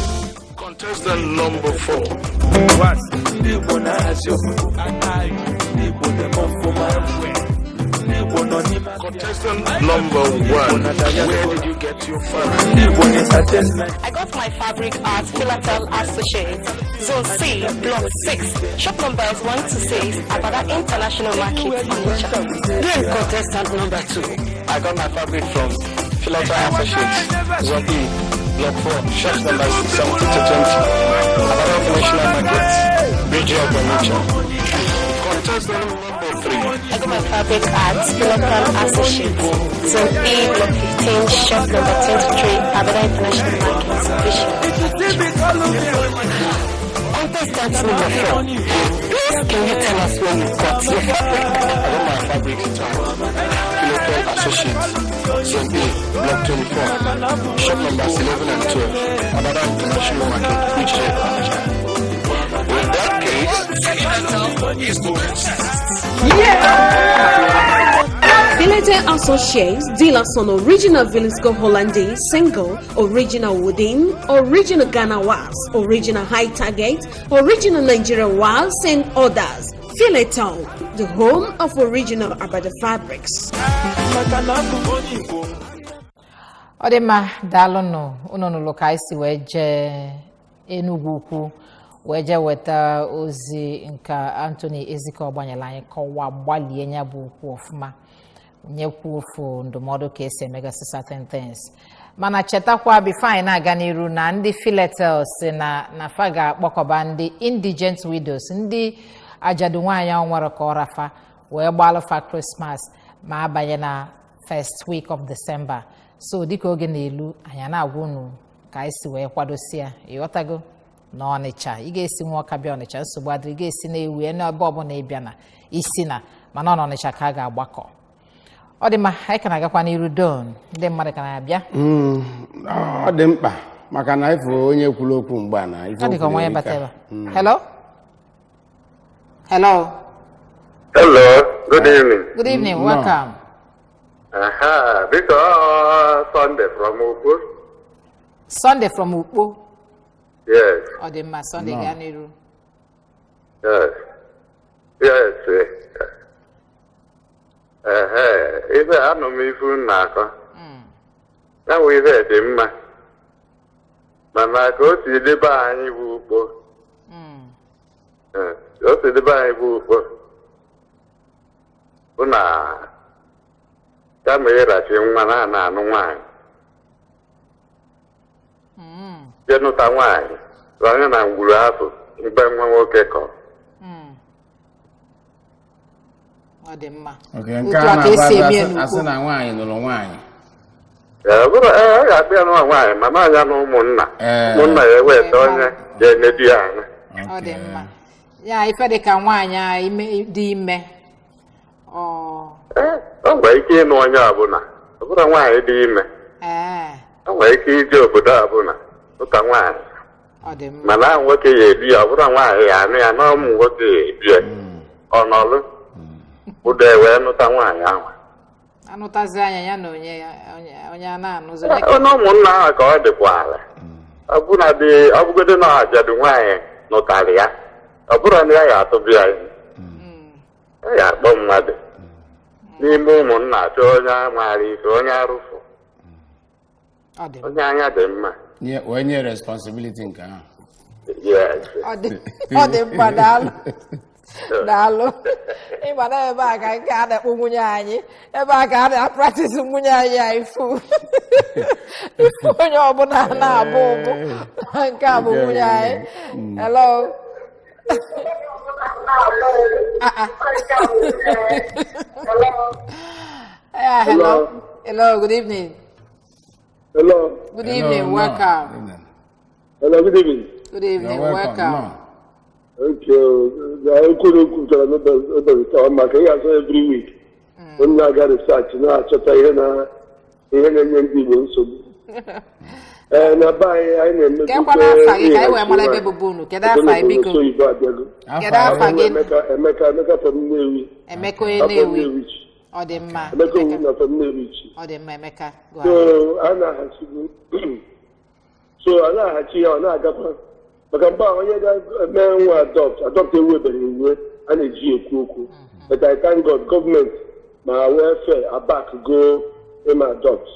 Contestant number four. Ndị Igbo na-ahazi obodo. Ndị Igbo na-eme ọfụma. Ndị Igbo nọ n'ime afịa. Contestant number one. Where did you get your fabric? Ndị Igbo na entertainment. I got my fabric at Philatel Associates, Zone C, Block 6, shop numbers 1 to 6, Abada International Market, Onitsha. Then contestant number two. I got my fabric from Philadelphia Associates, Zone E, Block 4, shops numbers 17 to 20, Abada International Market, Bridge Up, Onitsha. Contestant number three. I got my fabric at Philatel Associates, Zone E, Block 15, shop number 23, Abada International Market, Bridge Up. Contestant number four. Please, can you tell us where you got your fabric? I got my fabric at Philadelphia Associates, Zone A, Block 24, shop numbers 11 and 12, Abada International Market, Bridge Up, Onitsha. In that case, is the best. Filete Associates dealers on original Villisco Hollandaise single, original Woodin, original Ghana Wax, original High Target, original Nigeria Wax, and others. Fileton, the home of original Abada fabrics. Maka na abụ m onye Igbo. Ọ dị mma, daalụnụ. Unu nụlụ ka anyị si wee jee Enugwu Ukwu wee jee weta ozi nke Anthony Ezike ọgbanyere anyị, kọwaa, gbalie ya bụ okwu ọfụma, nyekwu ofu ndụmọdụ ka esi emegasị certain things. Mana chetakwa, before anyị na-aga n'iru, na ndị Filetel si na fa ga-akpọkọba ndị indigent widows, ndị ajadu nwaanyị ọ nwere ka ọ rafa, wee gbalụfa Christmas ma abanye na first week of December. So dịka oge na-elu, anyị na-agwa unu ka anyị si wee kwadosia. Ịghọtago na Ọnịcha ị ga-esi nwa ọka bịa Ọnịcha, nsogbu adịrị. Ị ga-esi na-ewu ya n'ebe ọbụla ị bịa na isi na, mana ọ n'Ọnịcha ka a ga-agbakọ. Ọ dị mma, anyị ka na-agakwa n'iru don ndị mmadụ ka na-abịa. Ọ dị mkpa maka na ịfụ onye kwuru okwu mgbe a na ife Ọ dị ka o kwuru onwe ya erika. bata ebe a. Hello, hello. Hello, good evening. Good evening. No. Welcome. Aha, biko, Sunday from Ukwu. Sunday from Ukpo. Yes, Ọ dị mma, Sunday, gaa n'iru. Yes. Ehe, ife anụ m ifu m na-akọ. Ya bụ ife dị mma. Mana ka o si debe anyị bụ Ukpo. Ka o si debe anyị bụ Ukpo. Bụ na kama ịrachi nwa na ana anụ nwaanyị. Jee nụta nwaanyị, onye na ngwuru afọ mgbe nwa nwoke kọrọ. Ọ dị mma. Okay, nke Otu a a ka esi na-abụ eme ya asị n'Ukpo. na nwaanyị nụrụ nwaanyị. Ee, ọ bụrụ ee, ọ ga-akpụ ya nwa nwaanyị, mana ọnya na ụmụnna ụmụnna ya eweta onye ga-enebi ya anya. Ọ dị mma. Ya ife dị ka nwaanyị a ime dị ime ọ? Ee, o nwere ike ịnụ onye ọbụla, ọ bụrụ nwaanyị dị ime, o nwere ike ije obodo ọbụla ụka nwaanyị. Ọ dị mma. Mana ahụ nwoke ya ebi ya, ọ bụrụ nwaanyị ya anụ ya na ụmụ nwoke ya ebi ya, ọ nọlụ ụdọ wee nụta nwaanyị ahụ. Anụtazi anya ya na onye ya onye a na-anụzi onye Onye ụmụnna ahụ ka ọ dịkwa ala, ọbụnadị ọbụgodo na ajadu nwaanyị nụtarị ya, ọ bụrụ na ya ga-atụbi ya ihe, ya ga-akpọ mmadụ n'ime ụmụnna, chọọ onye maara ife, onye arụfụ, Ọ dị mma. onye anya dị mma. Wee nye responsibility nke ahụ. Yes. Ọ dị mma, daalụ, daalụ. Ịma na ebe a ka nke a na-akpọ nwunye anyị, ebe a ka a na-apractice nwunye anyị, anyị fu ifu onye ọbụla na-abụ ụbụ nke a bụ nwunye anyị. Hello. Ah, ah. Yeah, hello. Hello, good evening. Hello. Good Hello, evening, no. welcome. Evening. Hello, good evening. Good evening, You're welcome. welcome. No. Okay, okwu na kwupụtara n'ụbọchị taa maka ihe azụ every week. Onye na-aga research na-achọta ihe na ihe na-enye ndị Igbo nsogbu. Ee, na be anyị, anyị na-emegide. Kekwana afa gị ka anyị wee mara ebe bụbu unu. Kedu afa gị, biko? Oyibo abịago. Kedu afa gị? Emeka, Emeka, Emeka from Nnewi. Emeka onye Afọ Nnewi. Nnewi. Ọ dị mma. Emeka Emeka. Owu na from Nnewi. Ọ dị mma, Emeka. Go So ahead. a na-ahachi, so a na-ahachi ya, ọ na-agakwa maka mgbe ahụ onye ga-eme nwa adopt ewebere iwe a na-eji ekwu okwu. But I thank God, gọọmenti ma welfare abak go eme adopt,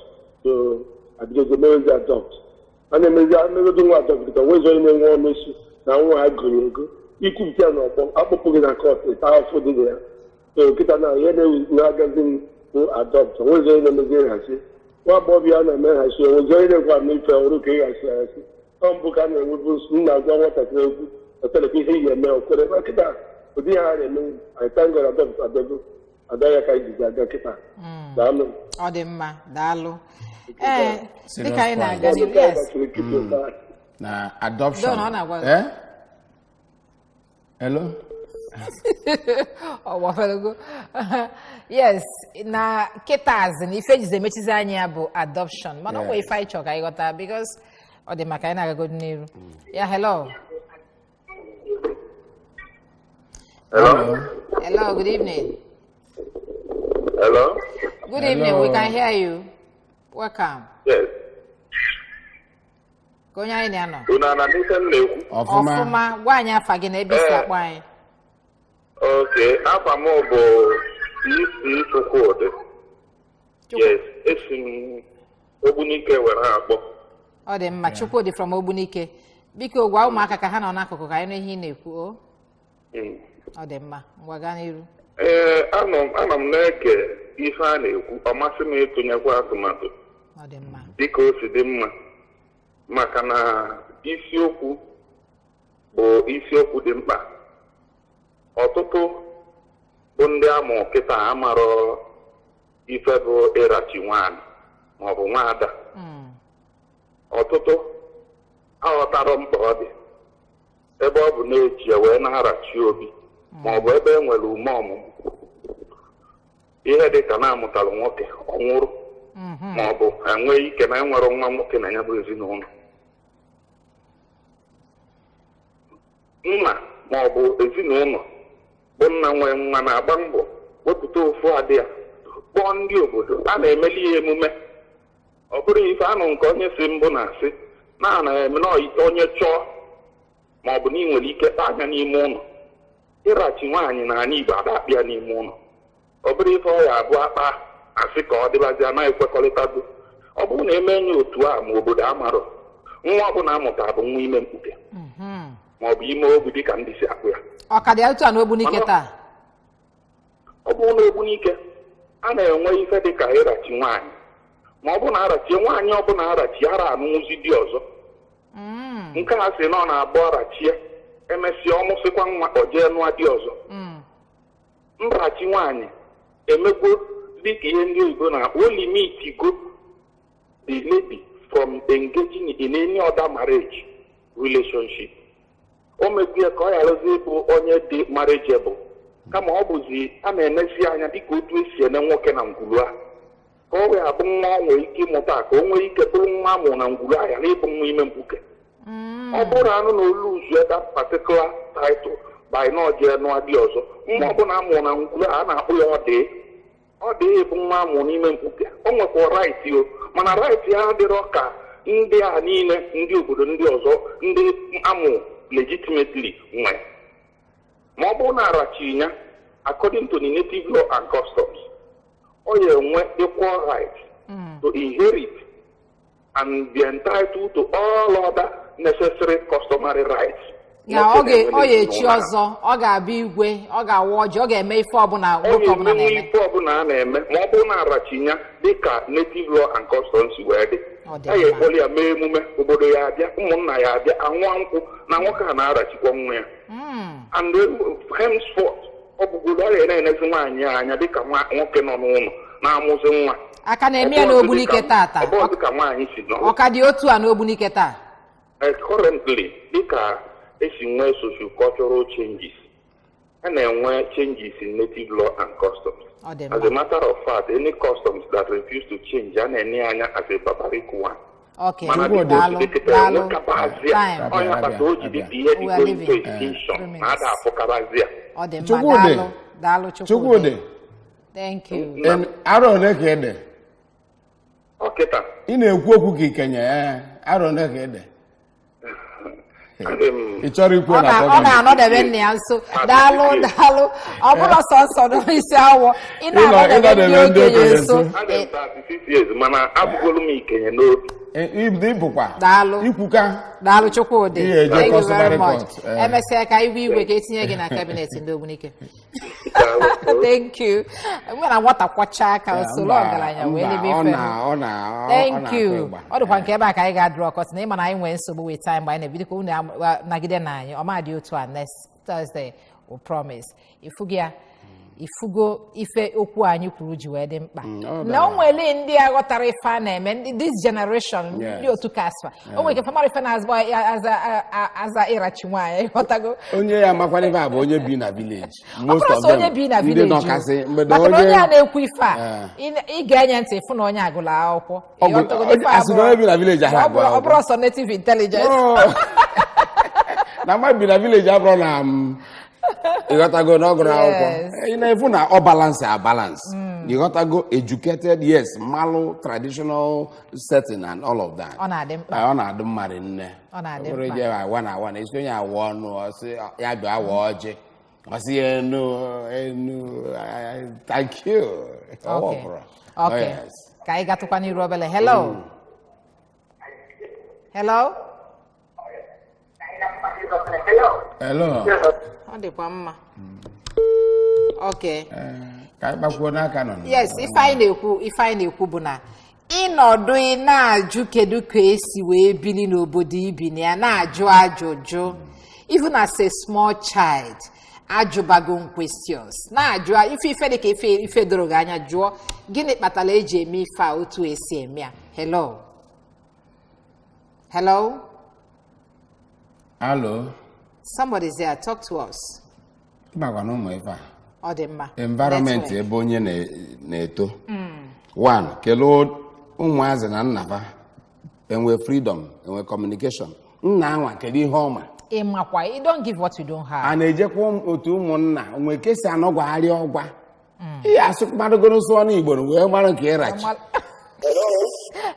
so abidogo mewezi adopt. A na-emezi amegodo nwa adopt kịta, nwezi onye na-enwe ọnụ isi na nwa ha gụrụ ego ikwupụta ya n'ọgbọ, akpụpụ gị na court, ịta afọ dị na ya. So kịta na ihe na-agazi bụ adopt, onwezi onye na-emezi nhazi. Nwa agbọghọbịa a na-eme nhazi, onwezi onye na-ekwe ama ife ọrụ ka ịghasị aghasị. Ọ mbụ ka a na-enwebu nna agwa nwatakịrị okwu ọtelekwa ihe ị ga-eme okwere, ma kịta ụdị ihe a na-eme. Anyị thank God, adopt abịago ada ya ka anyị jizi aga kịta. Daalụ. Ọ dị mma, daalụ. Ee, Serious dịka anyị point. na-aga n'ihu, yes. Na adoption. Don, ọ na-agwa gị. Eh? Hello? Ọ gbafere. Yes, na kịtazi na ife ejizi emechizi anyị ya bụ adoption, mana ọ nwere ife anyị chọrọ ka anyị ghọta, because ọ dị maka anyị na-agagodu n'iru ya. Hello. Hello. Hello, good evening. Hello. Good evening, we Hello. can hear you. Welcome. Yes. Ka onye anyị na-anọ? Unu ana n'ife m na-ekwu? Ọfụma. Ọfụma. Gwa anyị afa gị na ebe isi akpọ anyị. Okay, afa m bụ isi Chukwudị. Yes, esi m Ogbunike were akpọ. Ọ dị mma, Chukwudị from Ogbunike. Biko gwa ụmụaka ka ha nọ n'akụkụ ka anyị nụ ihe ị na-ekwu o. Ọ dị mma, ngwa, gaa n'iru. Ee, anọ m na-ege ife a na-ekwu, ọ masị m ịtụnyekwa atụmatụ Ọ dị mma. dịka o si dị mma, maka na isiokwu bụ isiokwu dị mkpa. Ọtụtụ bụ ndị amụ kịta amarọ ife bụ ịrachi nwaanyị maọbụ nwaada. Ọtụtụ aghọtarọ mkpa ọ dị, ebe ọ bụ na-eji ya wee na-arachi obi, maọbụ ebe e nwere ume ọmụmụ, ihe dị ka na-amụtalụ nwoke ọ nwụrụ, maọbụ enweghị ike na enwere nwa nwoke na ya bụ ezinụlọ, nna maọbụ ezinụlọ bụ nna nwee nwa na-agba mbọ wepụta ofu adị ya, kpọọ ndị obodo, a na-emeli ya emume. Ọ bụrụ ife anụ nke onye si mbụ na-asị na ana eme na onye chọọ, maọbụ na ị nwere ike kpaa anya n'ime ụlọ. Ịrachi nwaanyị na ala Igbo ada akpịa n'ime ụlọ. Ọ bụrụ ife ọ ya abụ akpa asị ka ọ dịbazi, anaghị ekwekọrịtago. Ọ bụrụ na eme enye otu a, ma obodo amarọ, nwa ọbụla amụta bụ nwa ime mkpuke maọbụ ime ogbu, dịka ndị si akpụ ya. Ọ ka dị otu a n'Ogbunike taa? Ọ bụrụ na Ogbunike a na-enwe ife dịka ịrachi nwaanyị, ma ọ bụ na arachie nwaanyị ọbụla, arachi ara anụnwụzi di ọzọ. Nke a sị na ọ na-abụ arachie, emesịa ọmụsịkwa nwa, ọ jee nụa di ọzọ. Nrachi nwaanyị emegwo dịka ihe ndị oyibo na-akpọ o limitigo the lady from engaging in any other marriage relationship. O mekwu ya ka ọ gharazi ịbụ onye dị marriageable, kama ọ bụzi a na-enezi anya dịka otu esi ene nwoke na ngwuru a, ka ọ wee abụ nwa ọ nwere ike ịmụta, ka o nwee ike bụrụ nwa amụrụ na ngwuru a, ghara ịbụ nwa ime mkpuke. Ọ bụrụ anụ na olu uzu that particular title by na ọjee nụọ di ọzọ, nwa ọbụla amụrụ na ngwuru a na-akpụ ya ọ dị bụ nwa amụrụ n'ime mkpuke. O nwekwa right o, mana right ya adịrọ ka ndị a niile, ndị obodo ndị ọzọ, ndị amụ legitimately nwe. Ma ọ bụrụ na arachi ya according to the native law and customs, ọ ya enwe equal right to inherit and be entitled to all other necessary customary rights. Ya ọ ga-echi ọzọ, ọ ga-abịa igwe, ọ ga-awa ọjị, ọ ga-eme ife ọbụla nwoke ọbụla na-eme. Ife ọbụla a na-eme ma ọ bụrụ na arachi ya dịka native law and customs wee dị. A ya ekpoli ya mee emume, obodo ya abịa, ụmụnna ya abịa, anwụọ nkwụ na nwoke a na-arachikwa nwa ya. And henceforth, ọ bụgoro ọ ya na-enezi nwaanyị ya anya dịka nwoke nọ n'ụlọ na-amụzi nwa. Aka na-eme ya n'Ogbunike tata. Ọ ka dị otu a n'Ogbunike taa? Currently, dịka esi nwee socio-cultural changes, a na-enwe changes in native law and customs. As a matter of fact, any customs that refuse to change a na-enye anya as a barbaric one. Okay. Mana onye akpata o ji dịka ihe dị going to extinction na ada afụkarazia. Chukwudi. Thank you. Arọ ole ka ị dị? Ọkịta. Ị na-ekwu okwu ka ikenye ya. Arọ ole ka ị dị? Ị chọrọ ikwu na ọ na-anọdebe nna ya nso. Daalụ daalụ. Ọ bụrụ sọsọ n'isi awọ, ị na-anọdebe ndị okenye nso. Adị m 36 years mana abụgolu m ikenye n'obi. Ịbụkwa. Daalụ. Ikwuka. Daalụ Chukwudi. Thank you very much. Emesịa ka igwe igwe ka etinye gị na kabinet ndị Ogbunike. Thank you. Mgbe na nwata kwachaa aka usoro ọgaranya wee lebe ife. Thank you. Ọ dịkwa nke ebe a ka anyị ga-adrọ ọkọtị na ịma na anyị nwee nsogbu with time mgbe anyị na-ebido ka unu nagide na anyị. Ọ ma dị otu a next Thursday, we promise. Ifugo ya. Ifugo ife okwu anyị kwuru ji wee dị mkpa na o nwere ndị a ghọtara ife a na-eme, ndị this generation, ndị otu kasfa o nwere ike famara ife na-aza ịrachi nwaanyị, ghọtago onye ya makwana ife a bụ onye bi na village. Most of them onye bi na village, maka na onye a na-ekwu ife a ị ga-enye ntị ịfụ na onye agụla akwụkwọ. Ọ bụrụ ọsọ native intelligence na mmadụ bi na village abụrụ na ịghọtago na ọ gụrụ akwụkwọ. Ị na-efu na ọ balance a balance. Ịghọtago educated, yes, malụ traditional setting and all of that. Ọ na-adị mkpa. Ọ na-adị mma rinne. Ọ na-adị mkpa. mkpa. Ọ awa na awa na isi onye awa ọnụ ọsị ya bịa awa ọjị. Ọsị ya enu enu, thank you. Okay. Okay. Ka anyị gatụkwa n'iru obele. Hello. Hello. Hello. Ọ dịkwa mma. Okay. Ka anyị kpakwuo n'aka nọ. Yes, ife anyị na-ekwu bụ na ịnọdụ ị na-ajụ kedu ka esi wee bili n'obodo ibi na ya, na-ajụ ajụjụ. Even as a small child, ajụbago questions. Na-ajụ ife ife dị ka ife doro gị anya jụọ, gịnị kpatara eji eme ife a otu esi eme ya? Hello. Hello. Hello. Somebody's there. Talk to us. Ọ dị mma. Environment ebe onye na-eto. One, kelee ụmụazị na nna enwe freedom, enwe communication. Nna anwa kedu ihe ọma? Ịmakwa, you don't give what you don't have. A na-ejekwa otu ụmụnna onwe ka esi anọgwagharị ọgwa. Ihe asụ mmadụgoro sụọ n'Igbo wee mara nke ịrachi.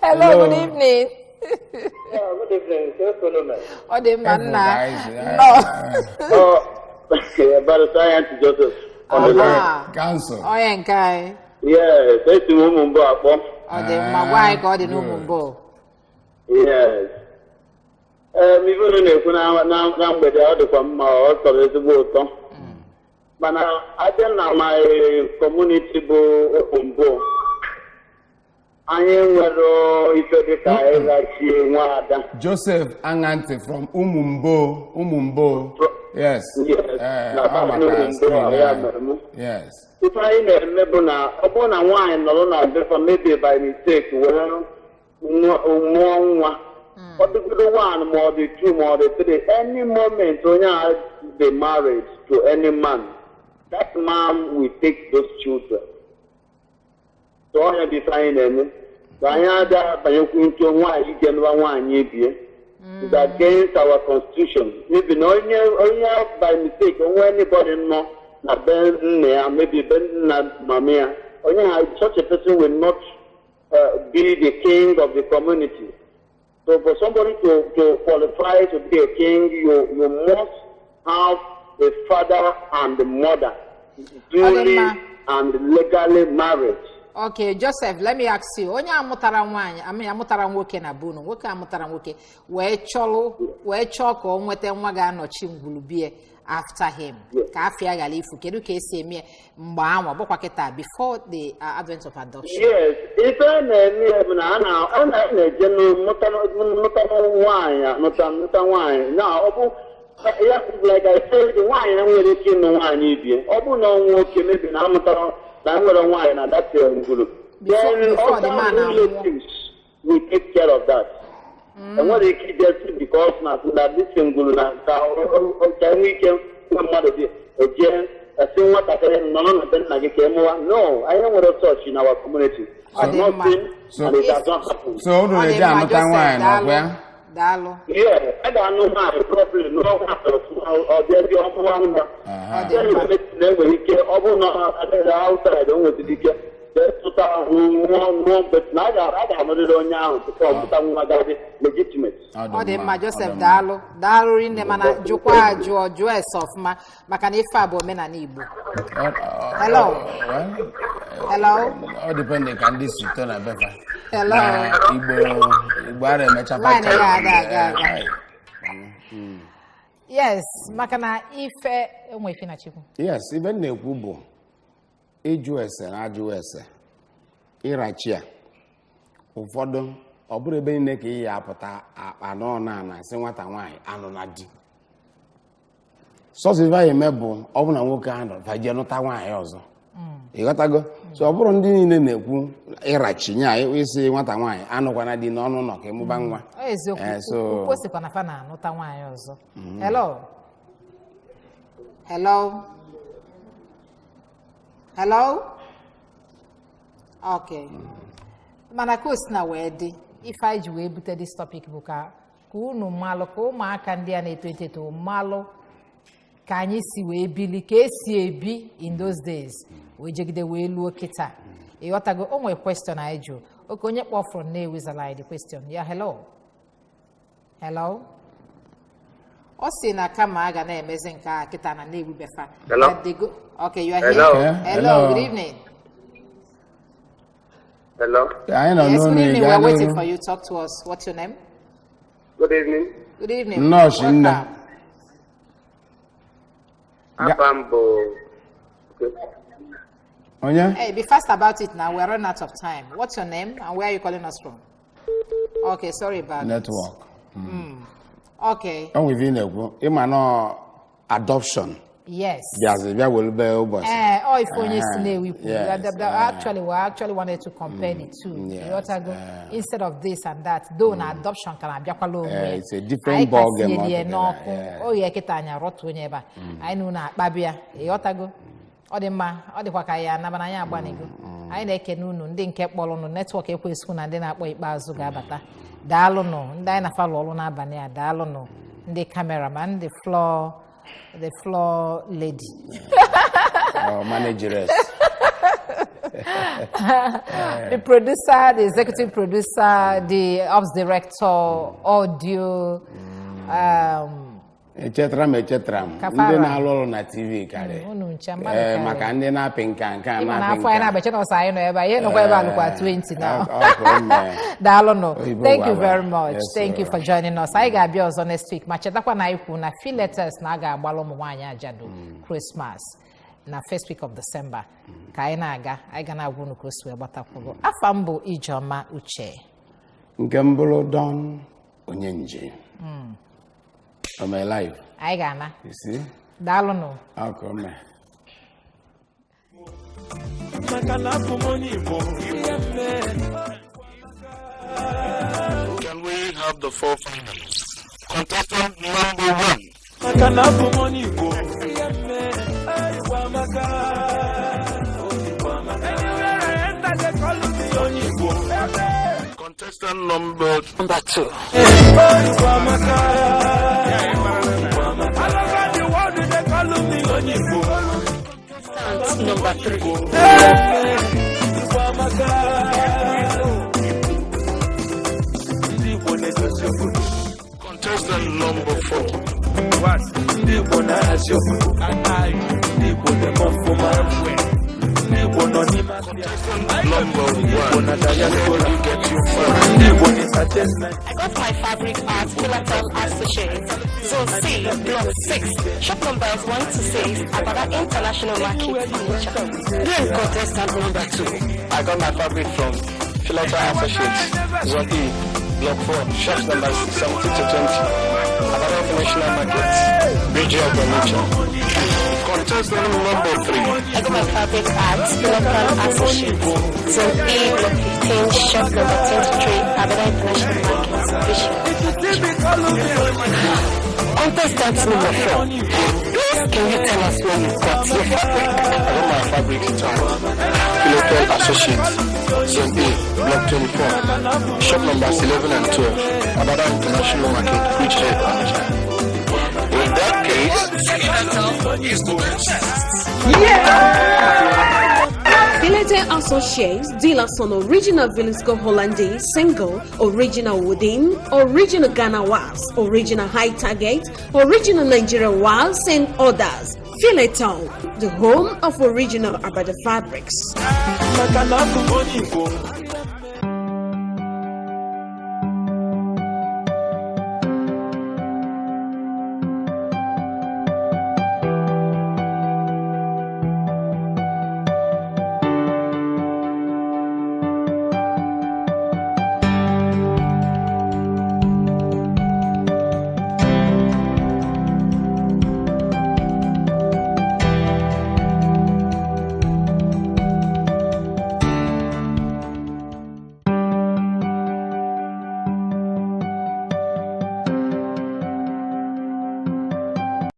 Hello, good evening. Yeah, good evening. Ọ dị mma nna. No. Barrister Joseph on the line. Council. Onye nke anyị. Yes, esi m Ụmụmbụ akpọ. Ọ dị mma, gwa anyị ka ọ dị n'Ụmụmbụ. Yes. Ife unu na-ekwu na mgbede ọ dịkwa mma, ọ tọrọ ezigbo ụtọ. Mana abịa na my community bụ Ụmụmbụ, anyị nwere ife dịka ịrachi nwaada. Joseph Anganti from Ụmụmbụ. Yes. Yes. Ife anyị na-eme bụ na ọ bụrụ na nwaanyị nọrọ na befa maybe by mistake were mụọ nwa, ọ dịgodo one ma ọ dị two ma ọ dị three, any moment onye a dị married to any man, that man will take those children. So ọnya bụ ife anyị na-eme. Ka anyị abịa banyekwu ntu nwaanyị ije nụwa nwaanyị ebie. Is against our constitution. Even onye by mistake, onwe anybody nọ na be nna ya, maybe be nna mama ya, onye ha, such a person will not be the king of the community. So for somebody to qualify to be a king, you must have a father and a mother duly mma. and legally married. Okay, Joseph, let me ask you. Onye amụtara nwaanyị, I mean, amụtara nwoke na bunu, nwoke amụtara nwoke, wee chọlụ, wee chọọ ka o nweta nwa ga-anọchi ngwulubie after him, ka afọ ya ghara ifu. Kedu ka esi eme ya mgbe anwa, bụkwa kịta, before the advent of adoption? Yes, ife a na-eme ya bụ na a na-eje nụta nwaanyị, nụta nwaanyị na ọ bụ ya, like I said, nwaanyị nwere ike ịnụ nwaanyị ibie. Ọ bụ na ọ nwoke mebi na amụtara na nwere nwaanyị na that ngwuru, then Before the other man anwụọ. relatives will take care of that. Enwere ike ijesi because na this ngwuru na ka enwe ike nwe mmadụ dị eje esi nwatakịrị nọrọ na be nna gị ka ị mụwa. No, anyị nwere such in our community. Ọ dị I've not mma. seen and it has not happened. So unu Ọ dị na-eje mma, anụta Joseph, nwaanyị n'ọkwa ya? Daalụ. Yeah, a ga-anụ nwaanyị properly n'ọnwa ọ bịazi ọmụwa nwa. Ọ dị mma. Na-enwere ike ọ bụrụ na adịghị outside, o nweziri ike jee tụta ahụ nwụọ nwụọ, but na a ga-anụrịrị onye ahụ tupu ọ mụta nwa ga-adị legitimate. Ọ dị mma, Joseph, daalụ, daalụ rinne, mana jụkwa ajụọ, jụọ ese ọfụma, maka na ife a bụ omenala Igbo. Hello. Hello. Ọ depend ka ndị si to na befa. Hello. Na Igbo ara emecha. Line ya aga aga aga. Yes, maka na ife enwe ife na Chukwu. Yes, ife m na-ekwu bụ ịjụ ese na ajụ ese ịrachi a, ụfọdụ ọ bụrụ ebe niile ka ị ya apụta akpa n'ọna na asị nwata nwaanyị anụ na di. Sọsọ ife anyị eme bụ ọ bụ na nwoke ahụ nọ vaje nụta nwaanyị ọzọ, ịghọtago? So ọ bụrụ ndị niile na-ekwu ịrachi nya isi nwata nwaanyị anụkwana di n'ọnụ ụlọ ka ịmụba nwa. Ọ eziokwu. So o sikwa na fa na-anụta nwaanyị ọzọ. Hello, hello, hello. Okay, mana ka o si na wee dị, ife anyị ji wee bute this topic bụ ka unu malụ, ka ụmụaka ndị a na-eto eto eto malụ ka anyị si wee bili, ka esi ebi in those days wee jegide wee luo kịta, ịghọtago? O nwere question anyị jụ oke onye kpọ from Nnewi zara anyị the question ya. Hello, hello. Ọ sị na kama a ga na-emezi nke a kịta na Nnewi befa. Hello? That they okay, you are here. Hello. Hello. Hello. Good evening. Hello. Anyị nọ Yes, good n'ụlọ. evening. Ị We're waiting gaa for you. Talk to us. What's your name? Good evening. Good evening. Nnọọ, Shinne. Welcome. Afa m bụ Onye? Hey, be fast about it now. We're running out of time. What's your name and where are you calling us from? Okay, sorry about that. Network. Okay. O nwere ife ị na-ekwu, ịma nọ adoption bịazi bịa welube ụbọchị. Eh, oh, if onye si na-ewi kwuru. Actually, we actually wanted to compare the two. Ịghọtago? Instead of this and that, though na adoption ka na-abịakwala onwe ya. It's a different Anyị ka ball game sinyere ya altogether. n'ọkụ. O yie kịta anyị arọtụ onye ebe a. Anyị na unu akpabịa. Ịghọtago? Ọ dị mma, ọ dịkwa ka ya anaba na anyị agbanigo. Anyị na-ekene unu ndị nke kpọrọ nụ. Network ekwesịghị na ndị na-akpọ ikpeazụ ga-abata. Daalụnụ ndị anyị na-afalụ ọrụ n'abalị a. Daalụnụ ndị cameraman, the floor lady. Oh, manageress. The producer, the executive producer, the ops director, audio, Echetara m, echetara m. Kafara. Ndị na-alụ ọrụ na TV karị. Unu ncha mmadụ Ee, karịrị. Maka ndị na-apị nka nke a Ịma na na-apị afọ anyị nka. na-abacha na ọsọ anyị nọ ebe a, ihe nọkwa ebe a lụkwa 20 now. Ọ ka o mee. Daalụnụ. Oyibo Thank you gwara. very much. Yes, Thank you sir. for joining us. Anyị ga-abịa ọzọ next week, ma chetakwa na anyị kwuru na Philetas na a ga-agbalụ ụmụ nwaanyị ajadu Christmas na first week of December. Ka anyị na-aga, anyị ga na-agwa unu ka o si wee gbatakwuru. Afa m bụ Ijeọma Uche. Nke m bụrụ Don Onye Nje. On my life. Anyị ga-ana. You see? Daalụnụ. Ọ ka o mee. Maka na abụ m onye Igbo ihe mere. Can we have the four finalists? Contestant number one. Maka na abụ m onye Igbo ihe mere. Igbo amaka. Igbo amaka. Anywhere I enter, they call me onye Igbo. Contestant Contestant number 2. Contestant number 3. Contestant number 4. Ndị Igbo na-ahazi obodo. Ndị Igbo na-eme ọfụma. Ndị Igbo nọ n'ime afịa. Number Ndị Igbo 1. na diaspora. Where did you get your fabric? Ndị Igbo na entertainment. I got my fabric at Philatel Associates, Zone C, Block 6, shop numbers 1 to 6, Abada International Market, Onitsha. Then contestant number 2. I got my fabric from Philatel Associates, Zone E, Block 4, shops numbers 17 to 20, Abada International Market, Bridge of Onitsha. Contestant number 3. I got my fabric at Philatel Associates, Zone A, Block 15, shop number 23, Abada International Market, Bridge. Contestant number 4. Please can you tell us where you got your fabric? I got my fabric at Philatel Associates, Zone A, Block 24, shop numbers 11 and 12, Abada International Market, Bridgehead, Onitsha. In that case, is the best. Filete Associates dealers on original Velisco Hollandaise single, original Wooden, original Ghana Wax, original High Target, original Nigerian Wax, and others. Fileton, the home of original Abada fabrics. Maka na abụ m onye Igbo.